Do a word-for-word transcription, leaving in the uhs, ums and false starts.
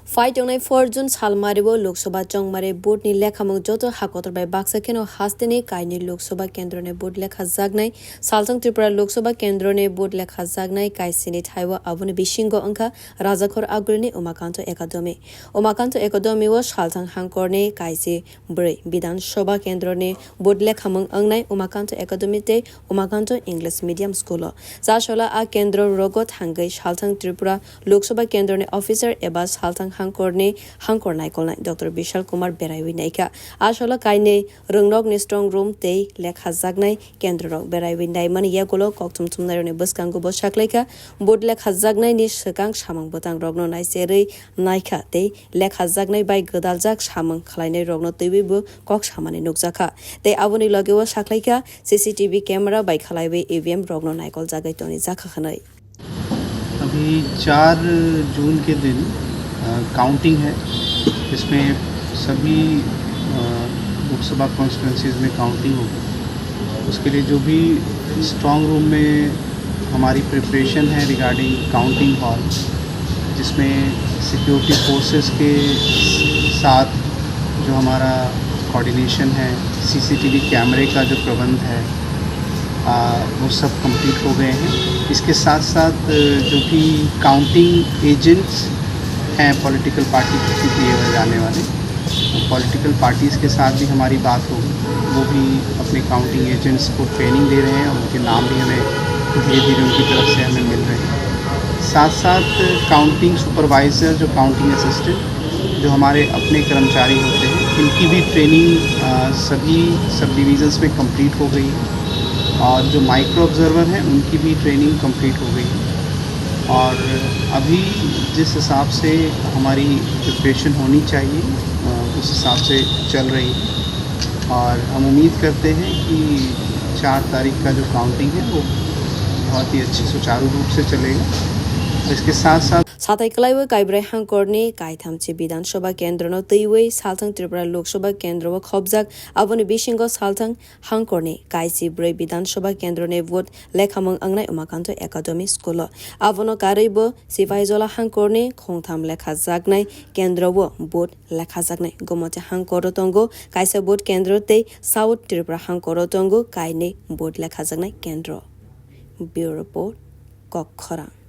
Phai tongnai four June salmario Lok Sabha chongmari vote ni lekhamung joto ha kotor bai baksa kheno hasteni kainwi Lok Sabha kendroni vote lekhajaknai, Salthang Tripura Lok Sabha kendroni vote lekhajaknai kaisini thaibo aboni bisingo wngkha Rajakhor Agrini Umakanto Academy. Umakanto Academy o Salthang hangkorni kaisi bwrwi Bidhan Sabha kendroni vote lekhamung wngnai Umakanto Academy tei Umakanto English Medium School o. Chasola a kendro rogo thangwi Salthang Tripura Lok Sabha kendroni officer eba Salthang hangkorni hangkor naikolnai Doctor Bishal Kumar beraiwi naikha. A salo kainwi rwngnokni strong room tei lekhajaknai kendrorok beraiwi naimani yagulo kokthum thumnairokni bwskango bo saklaikha. Vote lekhajaknaini swkang samung bwtangrokno naicherwi naikha tei lekhajaknai bai gwdaljak samung khlainairokno twiwi bo kok samani nukjakha. Tei aboni logeo saklaikha C C T V camera bai khlaiwi E V M rokno naikoljagwi tonijakha hwnwi. अभी चार जून के दिन, अ, काउंटिंग है, जिसमें सभी, अ, लोकसभा कॉन्स्टिट्यूएंसीज में काउंटिंग होगी। उसके लिए जो भी स्ट्रांग रूम में हमारी प्रिपरेशन है रिगार्डिंग काउंटिंग हॉल, जिसमें सिक्योरिटी फोर्सेस के साथ जो हमारा कोऑर्डिनेशन है, सीसीटीवी कैमरे का जो प्रबंध है, आ, वो सब कंप्लीट हो गए हैं। इसके साथ साथ, अ, जो भी काउंटिंग एजेंट्स हैं पॉलिटिकल पार्टी के लिए जाने वाले, पॉलिटिकल पार्टीज के साथ भी हमारी बात होगी। वो भी अपने काउंटिंग एजेंट्स को ट्रेनिंग दे रहे हैं और उनके नाम भी हमें धीरे धीरे उनकी तरफ से हमें मिल रहे हैं। साथ साथ काउंटिंग सुपरवाइजर, जो काउंटिंग असिस्टेंट, जो हमारे अपने कर्मचारी होते हैं, इनकी भी ट्रेनिंग, अ, सभी सब डिवीजन्स में कंप्लीट हो गई है और जो माइक्रो ऑब्जर्वर हैं, उनकी भी ट्रेनिंग कंप्लीट हो गई है। और अभी जिस हिसाब से हमारी प्रिपरेशन होनी चाहिए, अ, उस हिसाब से चल रही है और हम उम्मीद करते हैं कि चार तारीख का जो काउंटिंग है, वो बहुत ही अच्छे सुचारू रूप से चलेगा। इसके साथ साथ Satai kwlaiwi Kaibrai hangkorni kaithamchi Bidhan Sabha kendrono twiwi Salthang Tripura Lok Sabha kendro o khopjak, aboni bisingo Salthang hangkorni kaisi bwrwi Bidhan Sabha kendroni vote lekhamung wngnai Umakanto Academy School o. Abono karwi bo Sipaijola hangkorni khongtham lekhajaknai kendro o vote lekhajaknai. Gomoti hangkoro tongo kaisa vote kendro tei South Tripura hangkoro tongo kainwi vote lekhajaknai kendro. Bureau Report, Kokkhorang.